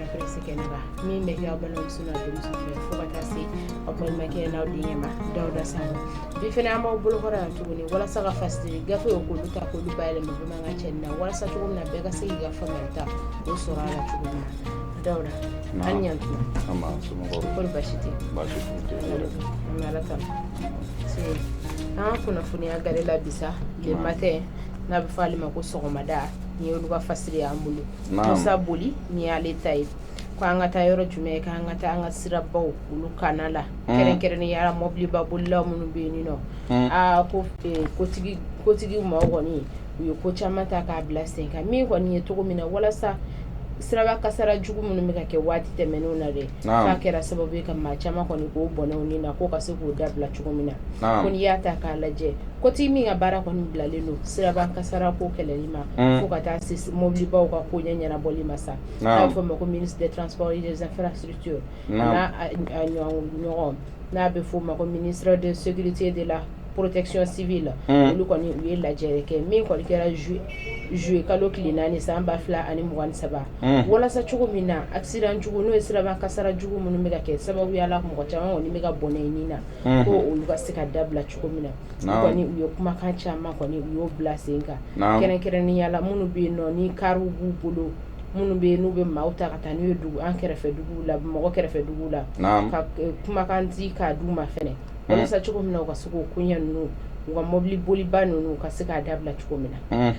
la presse kɛnɛ kan, min bɛ kɛ aw balimamuso n'a denmuso fɛ, fo ka taa se aw balimakɛ n'aw denkɛ ma, Dawuda Sanu. Bi fana, an b'aw bolokɔrɔ yan tuguni walasa ka fasiri gafew k'olu ta k'olu bayɛlɛma bamanankan cɛnin na, walasa cogo min na bɛɛ ka se k'i ka faamuyali ta k'o sɔrɔ a la cogo min na. Dawuda, an ɲantuma. Kɔri baasi tɛ? Baasi foyi tɛ yɛrɛ. An bɛ Ala tanu. An ka kunnafoniya gale la bisa, le matin, n'a bɛ fɔ ale ma ko sɔgɔmada, nin ye olu ka fasiri y'an bolo. Musa Boli, nin y'ale ta ye, ko an ka taa yɔrɔ jumɛn? K'an ka taa an ka sirabaw olu kana la, kɛrɛnkɛrɛnnenya la mɔbiliba bolilaw minnu bɛ yen nɔ. Aa, ko kotigi maaw kɔni, u ye ko caman ta k'a bila sen kan, min kɔni ye cogo min na walasa siraba kasara jugu minnu bɛ ka kɛ waati tɛmɛnenw na dɛ, k'a kɛra sababu ye ka maa caman kɔni k'o bɔnɛ u ni na, k'o ka se k'o dabila cogo min na. Ko n'i y'a ta k'a lajɛ, kotigi min ka baara kɔni bilalen don siraba kasara ko kɛlɛli ma, fo ka taa se mobilibaw ka ko ɲɛ ɲɛnabɔli ma sa, n'a bɛ fɔ o ma ko ministre des Transports et des Infrastructures, n'a ɲɔgɔn n'a bɛ fɔ o ma ko ministre de Sécurité, de la Protection civile, olu kɔni u ye lajɛrɛ kɛ min kɔni kɛra juillet kalo tile 4 san 2023, walasa cogo min na accident jugu, n'o ye siraba kasara jugu minnu bɛ ka kɛ sababuya la mɔgɔ caman kɔni bɛ ka bɔnɛ i ni na, ko olu ka se ka dabila cogo min na. Kɔni u ye kumakan caman kɔni u y'o bila sen kan, kɛrɛnkɛrɛnnenya la minnu bɛ yen nɔ ni kariw b'u bolo, minnu bɛ yen n'u bɛ maaw ta ka taa n'u ye dugu an kɛrɛfɛ duguw la, mɔgɔ kɛrɛfɛ duguw la, ka kumakan di k'a d'u ma fɛnɛ, walasa cogo min na u ka se k'o koɲɛ ninnu, u ka mobili boliba ninnu ka se k'a dabila cogo min na.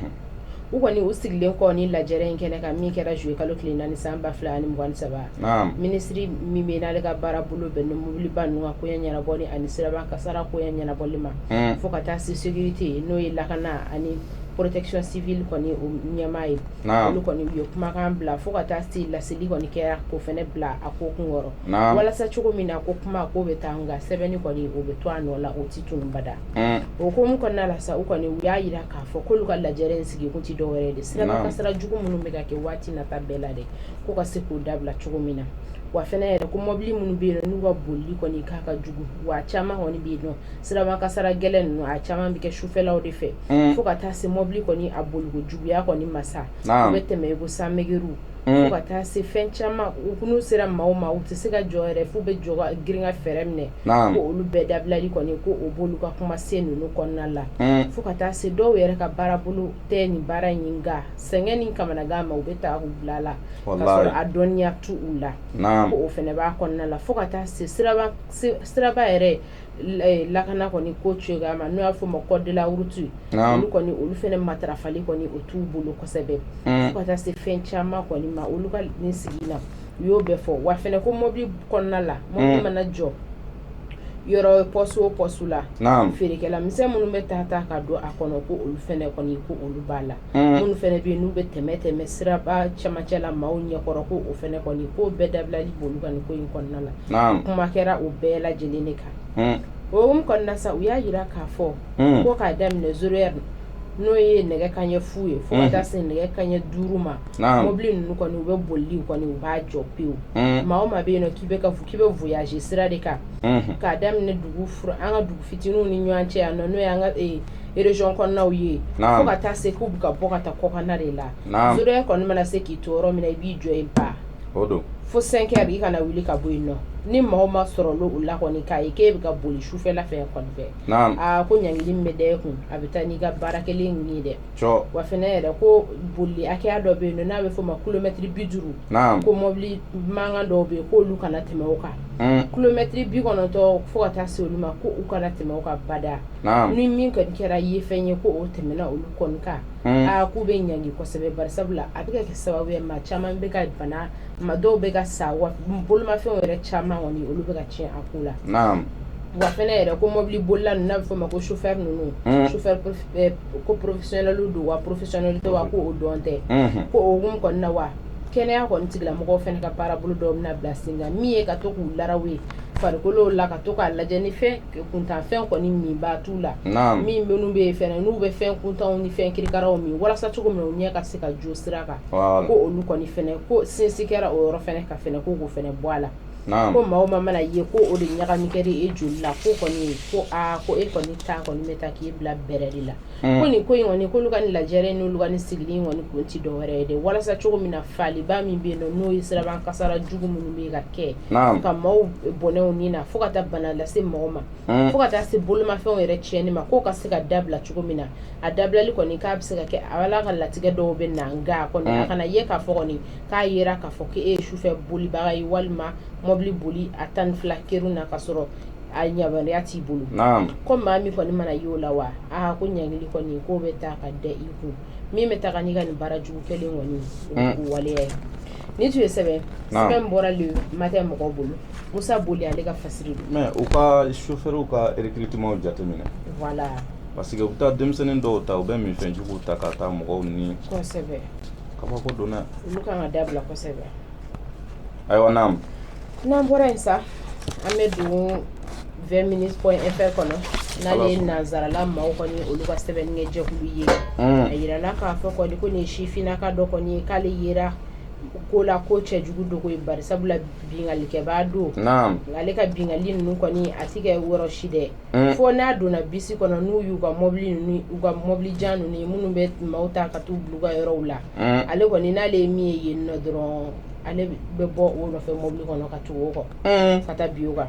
U kɔni u sigilen kɔ ni lajɛrɛ in kɛnɛ kan, min kɛra juillet kalo tile 4 san 2023, minisiri min bɛ n'ale ka baara bolo bɛn ni mobiliba ninnu ka koɲɛ ɲɛnabɔli ani siraba kasara koɲɛ ɲɛnabɔli ma, fo ka taa se sécurité, n'o ye lakana ani protection civile kɔni o ɲɛmaa ye, olu kɔni u ye kumakan bila, fo ka taa se laseli kɔni kɛra k'o fɛnɛ bila a ko kunkɔrɔ, walasa cogo min na ko kuma ko bɛ taa, nka sɛbɛnni kɔni o bɛ to a nɔ la, o tɛ tunun bada. O hukumu kɔnɔna la sa, u kɔni u y'a jira k'a fɔ k'olu ka lajɛrɛ in sigi kun tɛ dɔwɛrɛ de, siraba kasara jugu minnu bɛ ka kɛ waati nata bɛɛ la dɛ, ko ka se k'o dabila cogo min na. Wa fɛnɛ yɛrɛ, ko mɔbili minnu bɛ yen n'u ka bolili kɔni k'a ka jugu, wa caman kɔni bɛ yen nɔ, siraba kasara gɛlɛn ninnu a caman bɛ kɛ sufɛlaw de fɛ, fo ka taa se mɔbili kɔni a boliko juguya kɔni masa u bɛ tɛmɛ i ko sanmɛgɛru, fo ka taa se fɛn caman, u n'u sera maaw ma, u tɛ se ka jɔ yɛrɛ, f'u bɛ jɔ ka girin ka fɛrɛ minɛ, ko olu bɛɛ dabilali kɔni, ko o b'olu ka kuma sen ninnu kɔnɔna la, fo ka taa se dɔw yɛrɛ ka baara bolo tɛ nin baara in, nka sɛgɛn ni kamanagan ma, u bɛ taa u bila la ka sɔrɔ a dɔnniya t'u la, ko o fana b'a kɔnɔna la, fo ka taa se siraba yɛrɛ lakana kɔni ko cogoya ma, n'o y'a fɔ ma code de la route, olu kɔni olu fana matarafali kɔni o t'u bolo kosɛbɛ, fo ka taa se fɛn caman kɔni ma. Olu ka nin sigi na, u y'o bɛɛ fɔ. Wa fana ko mobili kɔnɔna la, mobili mana jɔ yɔrɔ poste o poste la, feerekɛla misɛn minnu bɛ taa ta ka don a kɔnɔ, ko olu fana kɔni ko olu b'a la, minnu fana bɛ yen n'u bɛ tɛmɛ tɛmɛ siraba camancɛ la maaw ɲɛkɔrɔ, ko o fana kɔni ko bɛɛ dabilali b'olu ka nin ko in kɔnɔna la. Kuma kɛra o bɛɛ lajɛlen de kan. O hukumu kɔnɔna sa, u y'a jira k'a fɔ ko k'a daminɛ zéro heure, n'o ye nɛgɛ kanɲɛ fu ye, fo ka taa se nɛgɛ kanɲɛ 5 ma, mobili ninnu kɔni u bɛ bolili kɔni u b'a jɔ pewu. Maa o maa bɛ yen nɔ k'i bɛ ka k'i bɛ voyager sira de kan, k'a daminɛ dugu an ka dugu fitininw ni ɲɔgɔn cɛ yan nɔ, n'o y'an ka région kɔnɔnaw ye, fo ka taa se k'u bɛ ka bɔ ka taa kɔkanna de la, zéro heure kɔni mana se k'i to yɔrɔ min na, i b'i jɔ yen ba fo 5 heures, i kana wuli ka bɔ yen nɔ. Ni maaw ma sɔrɔ o la kɔni k'a ye k'e bɛ ka boli sufɛla fɛ kɔni fɛ, aa, ko ɲangili min bɛ da e kun, a bɛ taa n'i ka baara kelen ye dɛ. Wa fɛnɛ yɛrɛ, ko boli hakɛya dɔ bɛ yen nɔ n'a bɛ f'o ma kilomɛtiri 50, ko mɔbili mankan dɔw bɛ yen k'olu kana tɛmɛ o kan, kilomɛtiri 90 fo ka taa se olu ma, ko u kana tɛmɛ o kan bada. Ni min kɔni kɛra ye fɛn ye ko o tɛmɛna olu kɔni kan, aa, k'u bɛ ɲangi kosɛbɛ, barisabula a bɛ ka kɛ sababu ye maa caman bɛ ka bana, ma dɔw bɛ ka sa, wa bolomafɛnw yɛrɛ caman kɔni olu bɛ ka tiɲɛ a ko la. Wa fɛnɛ yɛrɛ, ko mobili bolila ninnu n'a bɛ fɔ o ma ko chauffeur ninnu, chauffeur ko professionnel don wa professionnel tɛ wa, ko o dɔn tɛ, ko o hukumu kɔni na, wa kɛnɛya kɔni tigilamɔgɔw fɛnɛ ka baara bolo dɔw bɛna bila sen kan, min ye ka to k'u larawe. farikolo la ka to k'a lajɛ ni fɛn kuntanfɛn kɔni minba t'u la, min minnu bɛ yen fɛnɛ n'u bɛ fɛn kuntanw ni fɛn kirikaraw min walasa cogo min na u ɲɛ ka se ka jo sira kan, ko olu kɔni fɛnɛ ko sinsin kɛra o yɔrɔ fɛnɛ ka fɛnɛ ko k'o fɛnɛ bɔ a la. Ko maa o maa mana ye ko o de ɲagami kɛra e joli la, ko kɔni ko aa ko e kɔni ta kɔni bɛ taa k'i bila bɛrɛ de la. Ko nin ko in kɔni, k'olu ka nin lajɛrɛ n'olu ka nin sigili in kɔni kun ti dɔwɛrɛ ye dɛ, walasa cogo min na faliba min bɛ yen nɔ, n'o ye siraban kasara jugu minnu bɛ ka kɛ ka maaw bɔnɛ u ni na, fo ka taa bana lase mɔgɔ ma, fo ka taa se bolomafɛnw yɛrɛ tiɲɛni ma, k'o ka se ka dabila cogo min na. A dabilali kɔni k'a bɛ se ka kɛ Ala ka latigɛ dɔw bɛ na, nka kɔni a kana ye k'a fɔ kɔni k'a yera k'a fɔ k'e ye sufɛ bolibaga ye walima mɔbili boli a 12 kerun na ka sɔrɔ a yamaruya t'i bolo. Ko maa min kɔni mana y'o la wa, aa ko ɲangili kɔni k'o bɛ taa ka da i kun, min bɛ taga n'i ka nin baara jugu kɛlen kɔni o waleya ye. Nin tun ye sɛbɛn sɛbɛn bɔra Le Matin mɔgɔw bolo. Musa Boli ale ka fasiri don. Mais u ka chauffeur ka recrutement jateminɛ. Voilà. Parce que u bɛ taa denmisɛnnin dɔw ta, u bɛ minfɛn juguw ta ka taa mɔgɔw ni. Kosɛbɛ. Kabako don dɛ. Olu kan ka dabila kosɛbɛ. Ayiwa, naam. N'an bɔra yen sa, an bɛ don 20 minutes point fr kɔnɔ, n'ale ye nanzarala maaw kɔni olu ka sɛbɛnnikɛ jɛkulu ye. A yirala k'a fɔ kɔni ko nin sifinnaka dɔ kɔni ye, k'ale yera ko la ko cɛjugu dogo ye, bari sabula binkannikɛbaa don. Nka ale ka binkanni ninnu kɔni a ti kɛ yɔrɔ si dɛ, fo n'a donna bisi kɔnɔ, n'u y'u ka mɔbili ninnu, u ka mɔbili jan ninnu ye minnu bɛ maaw ta ka t'u bila u ka yɔrɔw la. Ale kɔni, n'ale ye min ye yen nɔ dɔrɔn, ale bɛ bɔ o nɔfɛ mɔbili kɔnɔ ka tugu o kɔ ka taa bin o kan.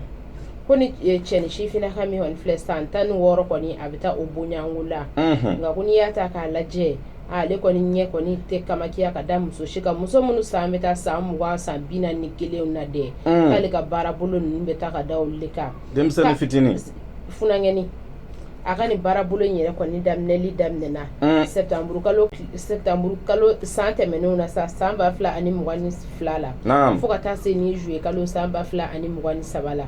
Ko ni cɛnin sifinnaka min kɔni filɛ, san 16 kɔni a bɛ taa o bonyanko la. Nka ko n'i y'a ta k'a lajɛ, ale kɔni ɲɛ kɔni tɛ kamakiya ka da muso si kan, muso minnu san bɛ taa san 20, san 41 na dɛ, k'ale ka baarabolo ninnu bɛ taa ka da olu de kan. Denmisɛnnin fitinin. Funankɛnin. A ka nin baarabolo in yɛrɛ kɔni daminɛli daminɛna septembre kalo san tɛmɛnenw na sa, san 2022 la, fo ka taa se ni juillet kalo san 2023 la.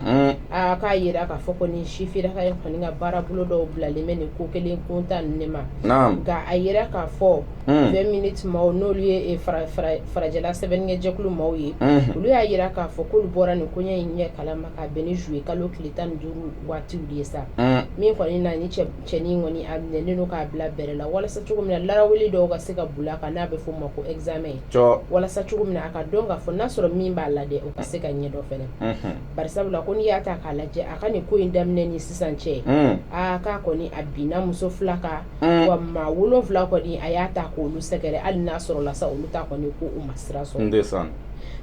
Aa, k'a yira k'a fɔ ko nin sifinnaka in kɔni ka baarabolo dɔw bilalen bɛ nin ko kelen kuntan ninnu de ma. Nka a yira k'a fɔ 20 minutes maaw, n'olu ye farajɛla sɛbɛnnikɛ jɛkulu maaw ye, olu y'a yira k'a fɔ k'olu bɔra nin koɲɛ in ɲɛ kalama ka bɛn ni juillet kalo tile 15 waatiw de ye sa. Min kɔni na ni cɛnin kɔni a minɛnen don k'a bila bɛrɛ la, walasa cogo min na laraweli dɔw ka se ka bila a kan, n'a bɛ f'o ma ko examen, walasa cogo min na a ka dɔn k'a fɔ n'a sɔrɔ min b'a la dɛ, o ka se ka ɲɛdɔn fɛnɛ. Bari sabula ko n'i y'a ta k'a lajɛ, a ka nin ko in daminɛ ni sisan cɛ, aa k'a kɔni a binna muso fila kan, wa maa wolonfila kɔni a y'a ta k'olu sɛgɛrɛ, hali n'a sɔrɔla sa olu ta kɔni ko u ma sira sɔrɔ.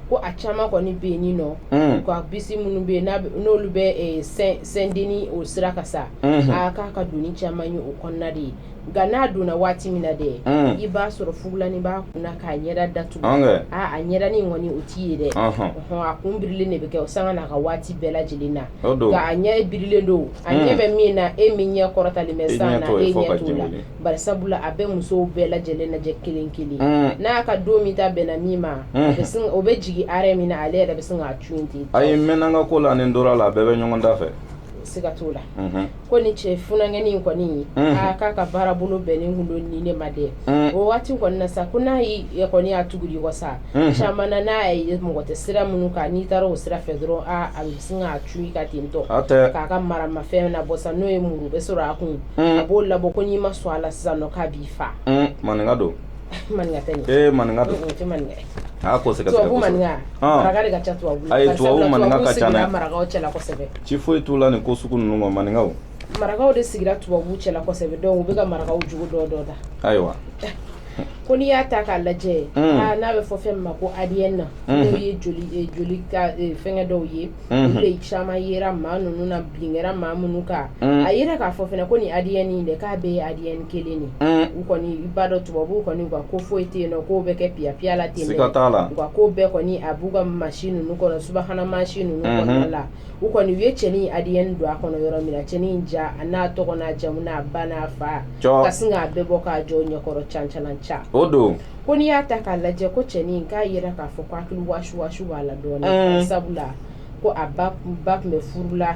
Ko a caman kɔni bɛ yen nɔ, u ka bisi minnu bɛ yen n'olu bɛ Saint-Denis o sira kan sa, aa k'a ka doni caman ye o kɔnɔna de ye. Nka n'a donna waati min na dɛ, i b'a sɔrɔ fugulanin b'a kunna k'a ɲɛda datugu. Aa, a ɲɛdanin kɔni o t'i ye dɛ, a kun birilen de bɛ kɛ o sanga n'a ka waati bɛɛ lajɛlen na. Nka a ɲɛ birilen don, a ɲɛ bɛ min na, e min ɲɛ kɔrɔtalen bɛ san na, e ɲɛ t'o la. Bari sabula a bɛ musow bɛɛ lajɛlen lajɛ kelen kelen. N'a ka don min ta bɛnna min ma, o bɛ jigin arrêt min na, ale yɛrɛ bɛ sin k'a cun ten. Ayi, n mɛnna n ka ko la ni n tora la, a bɛɛ bɛ ɲɔgɔn da fɛ. Siga t'o la. Ko ni cɛ funankɛnin kɔni, aa k'a ka baarabolo bɛnnen kun don nin de ma dɛ. O waati kɔni na sa, ko n'a kɔni y'a tugu i kɔ sa, caman na, n'a ye mɔgɔ tɛ sira minnu kan, n'i taara o sira fɛ dɔrɔn, aa a bɛ sin k'a cun i kan ten tɔ, k'a ka maramafɛn nabɔ sa, n'o ye muru bɛ sɔrɔ a kun, a b'o labɔ, ko n'i ma sɔn a la sisan nɔ, k'a b'i fa. Maninka don. Maninka tɛ nin. Ee, maninka don. O tɛ maninka ye. A ko sɛgɛsɛgɛ. Tubabu maninka, maraka de ka ca tubabu la. Ayi, tubabu maninka ka ca dɛ. Marakaw cɛla kosɛbɛ. Ci foyi t'u la nin ko sugu ninnu ma, maninkaw. Marakaw de sigira tubabu cɛla kosɛbɛ, donc u bɛ ka marakaw jogo dɔ dɔ ta. Ayiwa. Ko n'i y'a ta k'a lajɛ, aa n'a bɛ fɔ fɛn min ma ko ADN na, n'o ye joli ka fɛngɛ dɔw ye, olu de caman yera maa ninnu na, bin kɛra maa minnu kan. A yera k'a fɔ fɛnɛ ko nin ADN in dɛ, k'a bɛɛ ye ADN kelen de. U kɔni, i b'a dɔn tubabuw kɔni, u ka ko foyi tɛ yen nɔ k'o bɛ kɛ piya piya la ten dɛ. Siga t'a la. U ka ko bɛɛ kɔni a b'u ka machine ninnu kɔnɔ, subahana machine ninnu kɔnɔna la. U kɔni u ye cɛnin ADN don a kɔnɔ yɔrɔ min na, cɛnin ja a n'a tɔgɔ n'a jamu n'a ba n'a fa, ka sin k'a bɛɛ bɔ k'a jɔ ɲɛkɔrɔ cancalanca. O don. Ko n'i y'a ta k'a lajɛ, ko cɛnin k'a yira k'a fɔ ko hakili wasu wasu b'a la dɔɔnin, sabula ko a ba tun bɛ furu la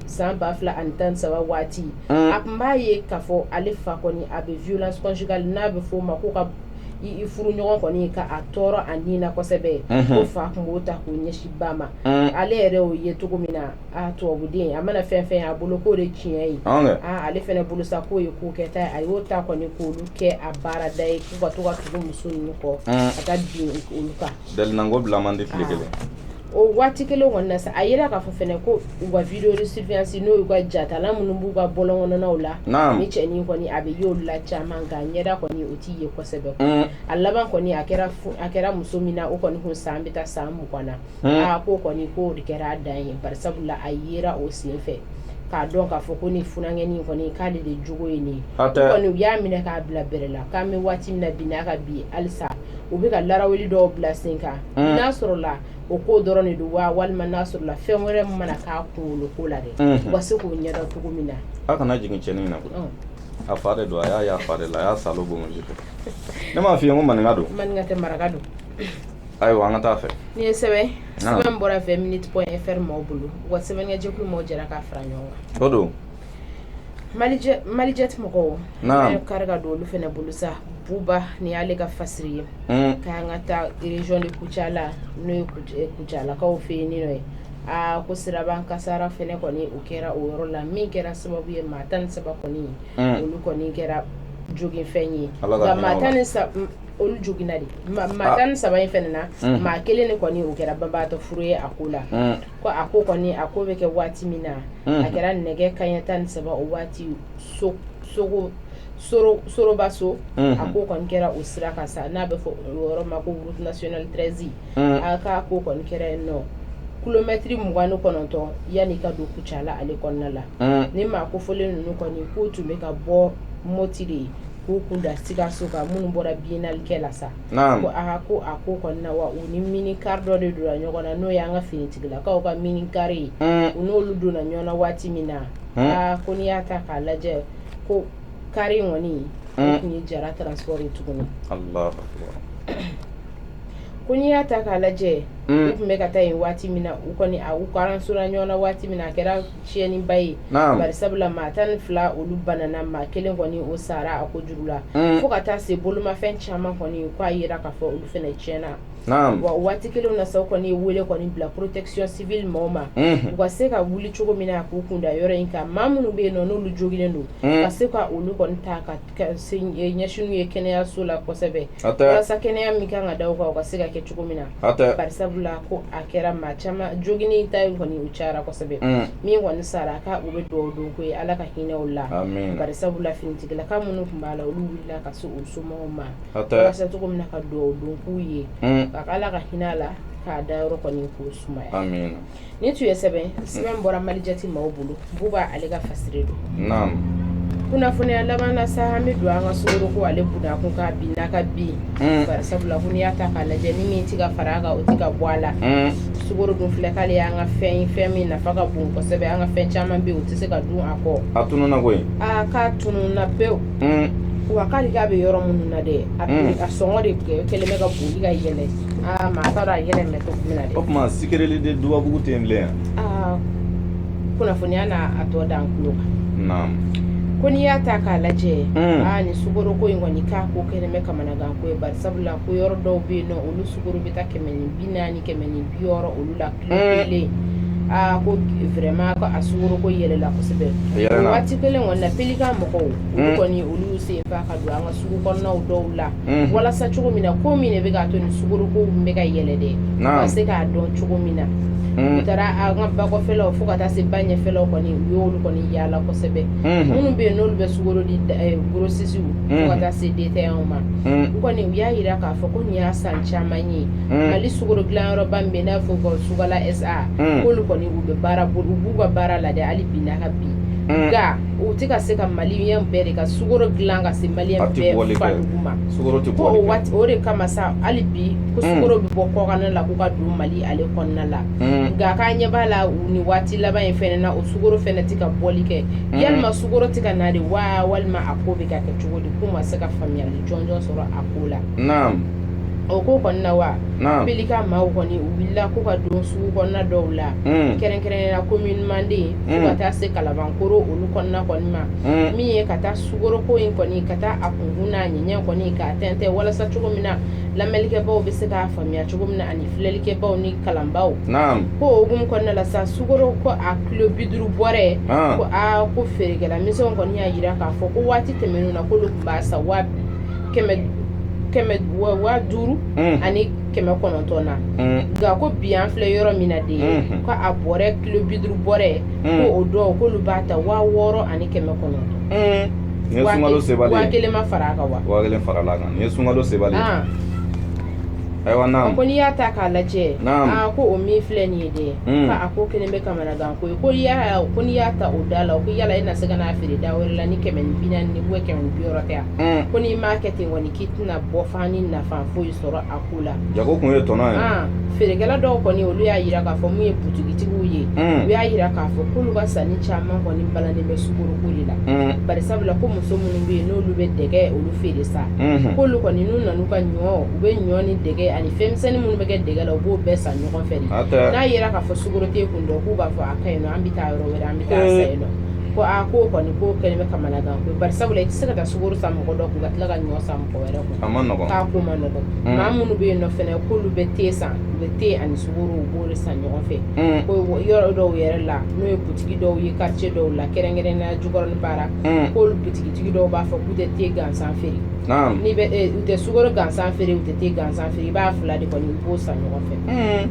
san 2013 waati. A tun b'a ye k'a fɔ ale fa kɔni a bɛ violence conjugale, n'a bɛ f'o ma ko ka I furu ɲɔgɔn kɔni ka a tɔɔrɔ a ni na kosɛbɛ, ko fa tun b'o ta k'o ɲɛsin ba ma. Ale yɛrɛ y'o ye cogo min na, a tubabuden a mana fɛn fɛn a bolo k'o de tiɲɛ ye. Ale fana bolo sa k'o ye ko kɛta ye. A y'o ta kɔni k'olu kɛ a baarada ye, k'u ka to ka tugu muso ninnu kɔ ka taa bin olu kan. Dalinanko bila man di tile kelen. O waati kelen kɔni na sa, a yira k'a fɔ fɛnɛ ko u ka vidéo de surveillance, n'o y'u ka jatala minnu b'u ka bɔlɔn kɔnɔnaw la, ni cɛnin kɔni a bɛ ye olu la caman, nka ɲɛda kɔni o t'i ye kosɛbɛ. A laban kɔni a kɛra muso min na, o kɔni kun san bɛ taa san 20 na. Aa, ko kɔni k'o de kɛra a dan ye, bari sabula a yera o sen fɛ k'a dɔn k'a fɔ ko ni funankɛnin kɔni k'ale de jogo ye nin ye. Kɔni u y'a minɛ k'a bila bɛrɛ la, k'an bɛ waati min na bi n'a ka bi, halisa u bɛ ka laraweli dɔw bila sen kan, n'a sɔrɔla o ko dɔrɔn de don wa, walima n'a sɔrɔla fɛn wɛrɛ mana k'a kunkolo ko la dɛ, u ka se k'o ɲɛdɔn cogo min na. A kana jigin cɛnin na koyi. A fa de don, a y'a ye a fa de la, a y'a salo bonbonsi fɛ. Ne m'a f'i ye ko maninka don. Maninka tɛ, maraka don. Ayiwa, an ka taa fɛ. N'i ye sɛbɛn bɔra 20minutes.fr maaw bolo, u ka sɛbɛnnikɛjɛkulu maaw jɛra k'a fara ɲɔgɔn kan. O don. Malijet mɔgɔw kari ka don olu fana bolo sa. Buba, nin y'ale ka fasiri ye, k'an ka taa région de Kucala, n'o ye Kucalakaw fɛ yen nɔ ye. Aa, ko siraban kasara fana kɔni o kɛra o yɔrɔ la, min kɛra sababu ye maa 13 kɔni, olu kɔni kɛra joginfɛn ye. Nka maa 13 olu joginna de, maa 13 in fana na, maa kelen de kɔni o kɛra banbaatɔ furu ye a ko la. Ko a ko kɔni a ko bɛ kɛ waati min na, a kɛra nɛgɛ kanɲɛ 13 o waati, sogo Sorobaso, a ko kɔni kɛra o sira kan sa, n'a bɛ fɔ o yɔrɔ ma ko route nationale 13. A k'a ko kɔni kɛra yen nɔ, kilomɛtiri 29 yanni ka don Kucala ale kɔnɔna la. Ni maa kofɔlen ninnu kɔni k'u tun bɛ ka bɔ Moti de ye k'u kun da Sikaso kan, minnu bɔra biennale kɛ la sa. Ko aa, ko a ko kɔni na wa, u ni minicar dɔ de donna ɲɔgɔn na, n'o y'an ka finitigilakaw ka minicar ye. U n'olu donna ɲɔgɔn na waati min na, aa, ko n'i y'a ta k'a lajɛ, ko car in kɔni o tun ye Jara Transport ye tuguni. Ko n'i y'a ta k'a lajɛ, u tun bɛ ka taa yen waati min na, u kɔni u karansora ɲɔgɔn na waati min na, a kɛra tiɲɛniba ye, bari sabula maa 12 olu banana, maa kelen kɔni o sara a ko juru la, fo ka taa se bolomafɛn caman kɔni k'a yira k'a fɔ olu fana tiɲɛna. Wa waati kelen na sa, kɔni ye wele kɔni bila protection civile maaw ma, u ka se ka wuli cogo min na k'u kunda yɔrɔ in kan, maa minnu bɛ yen nɔ n'olu joginnen don, ka se ka olu kɔni ta ka ɲɛsin n'u ye kɛnɛyaso la kosɛbɛ, walasa kɛnɛya min kan ka da u kan, u ka se ka kɛ cogo min na. Bari sabula ko a kɛra maa caman jogini ta in kɔni u cayara kosɛbɛ. Min kɔni sara, ka u bɛ dugawu don ko ye, Ala ka hinɛ u la, bari sabula finitigilaka minnu tun b'a la, olu wulila ka se u somɔgɔw ma walasa cogo min na ka dugawu don k'u ye, ka Ala ka hinɛ a la, k'a da yɔrɔ kɔni k'o sumaya. Nin tun ye sɛbɛn bɔra Malijet maaw bolo. Buba ale ka fasiri don. Kunnafoniya laban na sa, an bɛ don an ka sukaro ko ale bunakun kan bi n'a ka bi, bari sabula ko n'i y'a ta k'a lajɛ, ni min tɛ ka fara a kan, o tɛ ka bɔ a la. Sukaro dun filɛ k'ale y'an ka fɛn ye, fɛn min nafa ka bon kosɛbɛ. An ka fɛn caman bɛ yen, o tɛ se ka dun a kɔ. A tununna koyi. Aa, k'a tununna pewu. Wa k'ale k'a bɛ yɔrɔ minnu na dɛ, a sɔngɔ de kɛlen bɛ ka boli ka yɛlɛ. Aa, maa t'a dɔn a yɛlɛ bɛ cogo min na dɛ. O tuma sucrerie de Dubabugu tɛ yen bilen yan? Aa, kunnafoniya n'a a tɔ d'an tulo kan. Naam. Ko n'i y'a ta k'a lajɛ, aa, nin sukaro ko in kɔni, k'a ko kɛlen bɛ kamanagan ko ye, bari sabula ko yɔrɔ dɔw bɛ yen nɔ, olu sukaro bɛ taa 140, 160 olu la kilo kelen. Aa, ko vraiment ko a sukaro ko yɛlɛla kosɛbɛ. Waati kelen kɔni na, Pelikan mɔgɔw olu kɔni olu y'u sen fa ka don an ka sugu kɔnɔnaw dɔw la, walasa cogo min na ko min de bɛ k'a to nin sukaro ko bɛ ka yɛlɛ dɛ, ka se k'a dɔn cogo min na. U taara an ka bakɔfɛlaw fo ka taa se ba ɲɛfɛlaw kɔni, u y'olu kɔni yaala kosɛbɛ. Minnu bɛ yen n'olu bɛ sukaro di grossistes fo ka taa se détaillants ma, u kɔni u y'a jira k'a fɔ ko nin y'a san caman ye, Mali sukaro dilanyɔrɔba min bɛ n'a fɔ ko Sukala SA, k'olu kɔni u bɛ baara bolo, u b'u ka baara la dɛ hali bi n'a ka bi, nka u tɛ ka se ka maliyɛn bɛɛ de ka sukaro dilan ka se maliyɛn bɛɛ fadugu ma. Ko o waati o de kama sa, hali bi ko sukaro bɛ bɔ kɔkan la k'u ka don Mali ale kɔnɔna la. Nka k'a ɲɛ b'a la ni waati laban in fɛnɛ na, o sukaro fɛnɛ tɛ ka bɔli kɛ. Yalima sukaro tɛ ka na de wa, walima a ko bɛ ka kɛ cogo di? K'u ma se ka faamuyali jɔnjɔn sɔrɔ a ko la. O ko kɔni na wa Pelikan maaw kɔni u wulila ko ka don sugu kɔnɔna dɔw la, kɛrɛnkɛrɛnnenya la commune Manden, fo ka taa se Kalabankoro olu kɔnɔna kɔni ma, min ye ka taa sukaro ko in kɔni ka taa a kunkun n'a ɲɛɲɛ kɔni k'a tɛntɛn, walasa cogo min na lamɛnlikɛbaw bɛ se k'a faamuya cogo min na, ani filɛlikɛbaw ni kalanbaw. Ko o hukumu kɔnɔna la sa, sukaro ko a kilo 50 bɔrɛ, ko aa ko feerekɛla misɛnw kɔni y'a jira k'a fɔ ko waati tɛmɛnenw na k'olu tun b'a san 500,900 na, nka ko bi an filɛ yɔrɔ min na de ye, ko a bɔrɛ kilo 50 bɔrɛ, ko o dɔw k'olu b'a ta 6900. Nin ye sunkalo sebali ye. 1000 ma fara a kan wa? 1000 farala a kan. Nin ye sunkalo sebali ye. Ayiwa, naam. Ko n'i y'a ta k'a lajɛ, aa ko o min filɛ nin ye dɛ, ko a ko kelen bɛ kamanagan ko ye, ko yala ko n'i y'a ta o da la, ko yala e na se ka n'a feere da wɛrɛ la ni 140 ni 160 tɛ yan? Ko n'i m'a kɛ ten kɔni, k'i tɛna bɔ fan ni nafa foyi sɔrɔ a ko la. Jago kun ye tɔnɔ ye. Feerekɛla dɔw kɔni, olu y'a jira k'a fɔ mun ye butigitigiw ye, u y'a jira k'a fɔ k'olu ka sanni caman kɔni balannen bɛ sukaro ko de la, bari sabula ko muso minnu bɛ yen n'olu bɛ dɛgɛ olu feere sa, k'olu kɔni n'u nan'u ka ɲɔ, u bɛ ɲɔ ni dɛgɛ ani fɛnmisɛnnin minnu bɛ kɛ dɛgɛ la, u b'o bɛɛ san ɲɔgɔn fɛ de. N'a yera k'a fɔ sukaro t'e kun dɔn, k'u b'a fɔ a ka ɲi nɔ, an bɛ taa yɔrɔ wɛrɛ, an bɛ taa san yen nɔ. Ko aa k'o kɔni k'o kɛlen bɛ kamanagan ko ye, bari sabula i tɛ se ka taa sukaro san mɔgɔ dɔ kun ka tila ka ɲɔ san mɔgɔ wɛrɛ kun. A ma nɔgɔn. K'a ko ma nɔgɔn. Maa minnu bɛ yen nɔ fɛnɛ k'olu bɛ te san, u bɛ te ani sukaro, u b'o de san ɲɔgɔn fɛ. Ko yɔrɔ dɔw yɛrɛ la, n'o ye butigi dɔw ye quartier dɔw la, kɛrɛnkɛrɛnnenya Jikɔrɔni Para, k'olu butigitigi dɔw b'a fɔ k'u tɛ te gansan feere, n'i bɛ u tɛ sukaro gansan feere, u tɛ te gansan feere, i b'a fila de kɔni, i b'o san ɲɔgɔn fɛ.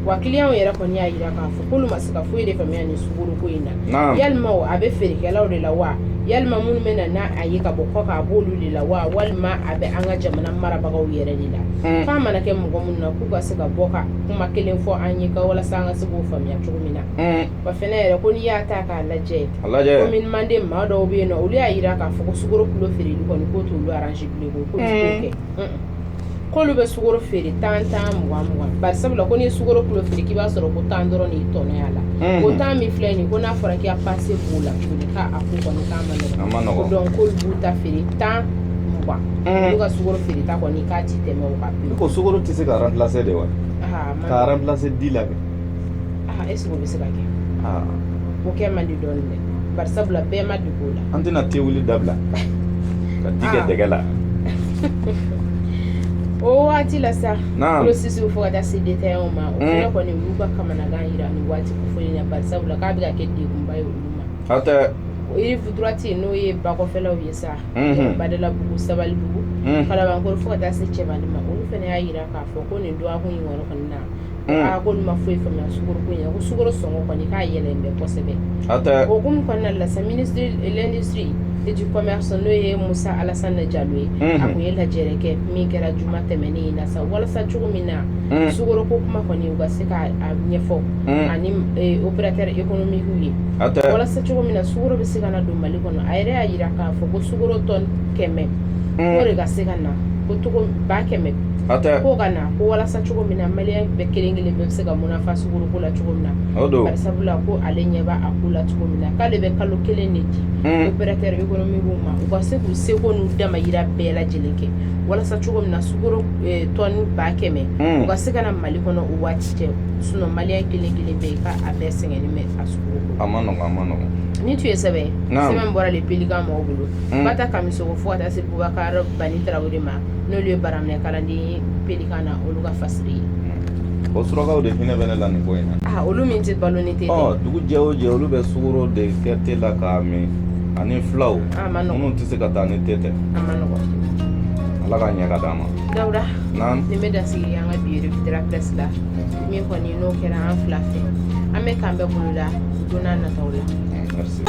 Wa kiliyanw yɛrɛ kɔni y'a jira k'a fɔ k'olu ma se ka foyi de faamuya nin sukaro ko in na. Yalima o a bɛ feerekɛlaw de la wa, yalima minnu bɛ na n'a ye ka bɔ kɔkan, a b'olu de la wa, walima a bɛ an ka jamana marabagaw yɛrɛ de la? K'a mana kɛ mɔgɔ minnu na, k'u ka se ka bɔ ka kuma kelen fɔ an ye ka walasa an ka se k'o faamuya cogo min na. Wa fɛnɛ yɛrɛ, ko n'i y'a ta k'a lajɛ, commune Manden maa dɔw bɛ yen nɔ, olu y'a jira k'a fɔ ko sukaro kilo feereli kɔni k'o t'olu arranger bilen, ko k'olu t'o kɛ, k'olu bɛ sukaro feere 10 10, 20 20, bari sabula ko n'i ye sukaro kilo feere, k'i b'a sɔrɔ ko 10 dɔrɔn de y'i tɔnɔ y'a la. O 10 min filɛ nin, ko n'a fɔra k'i ka passe b'o la tuguni, k'a ko kɔni k'a ma nɔgɔn. Ko donc k'olu b'u ta feere 10 20, olu ka sukaro feereta kɔni k'a ti tɛmɛ o kan pewu. Ko sukaro tɛ se ka remplacer de wa? Ka remplacer di la kɛ. Est ce que o bɛ se ka kɛ? O kɛ man di dɔɔnin dɛ, bari sabula bɛɛ ma dege o la. An tɛna te wuli dabila ka di kɛ dɛgɛ la. O waati la sa, grossistes fo ka taa se détaillants ma, o fana kɔni u y'u ka kamanagan jira nin waati kofɔlen na, bari sabula k'a bɛ ka kɛ degunba ye olu ma. Rive droite, n'o ye bakɔfɛlaw ye sa, Badalabugu, Sabalibugu, Kalabankoro fo ka taa se Cɛbani ma, olu fana y'a jira k'a fɔ ko nin dɔgɔkun in kɔnɔ kɔni na, aa k'olu ma foyi faamuya sukaro ko in na, ko sukaro sɔngɔ kɔni k'a yɛlɛn bɛ kosɛbɛ. O hukumu kɔnɔna la sa, ministre de l'industrie et du commerce, n'o ye Musa Alasane Jalo ye, a kun ye lajɛrɛ kɛ min kɛra juma tɛmɛnen in na sa, walasa cogo min na sukaro ko kuma kɔni u ka se k'a ɲɛfɔ ani opérateur économique ye, walasa cogo min na sukaro bɛ se ka na don Mali kɔnɔ. A yɛrɛ y'a jira k'a fɔ ko sukaro tɔni 100 k'o de ka se ka na, ko togo 100,000 ko ka na, ko walasa cogo min na maliyɛn bɛɛ kelen kelen bɛɛ bɛ se ka munafa sukaro ko la cogo min na. Bari sabula ko ale ɲɛ b'a a ko la cogo min na, k'ale bɛ kalo kelen de di opérateur économique ma, u ka se k'u seko n'u damayira bɛɛ lajɛlen kɛ walasa cogo min na sukaro tɔni 100,000 u ka se ka na Mali kɔnɔ o waati cɛ, sinon maliyɛn kelen kelen bɛɛ ka a bɛɛ sɛgɛnnen bɛ a sukaro ko. A ma nɔgɔn, a ma nɔgɔn. Ni tun ye sɛbɛn sɛbɛn bɔra Le Pélican mɔgɔw bolo, Bata Kamisogo fo ka taa se Bubakar Bani Tarawele ma, n'olu ye baraminɛ kalanden ye Pélican na, olu ka fasiri ye. O surakaw de hinɛ bɛ ne la nin ko in na. Olu min tɛ balo ni te. Dugu jɛ o jɛ, olu bɛ sukaro de kɛ te la k'a min, ani filaw minnu tɛ se ka taa ni te tɛ. A ma nɔgɔn. Ala ka ɲɛ ka d'an ma. Dawuda, nin bɛ dan sigi an ka bi revue de la presse la, min kɔni n'o kɛra an fila fɛ. An bɛ k'an bɛɛ bolo la don n'a nataw la. Merci.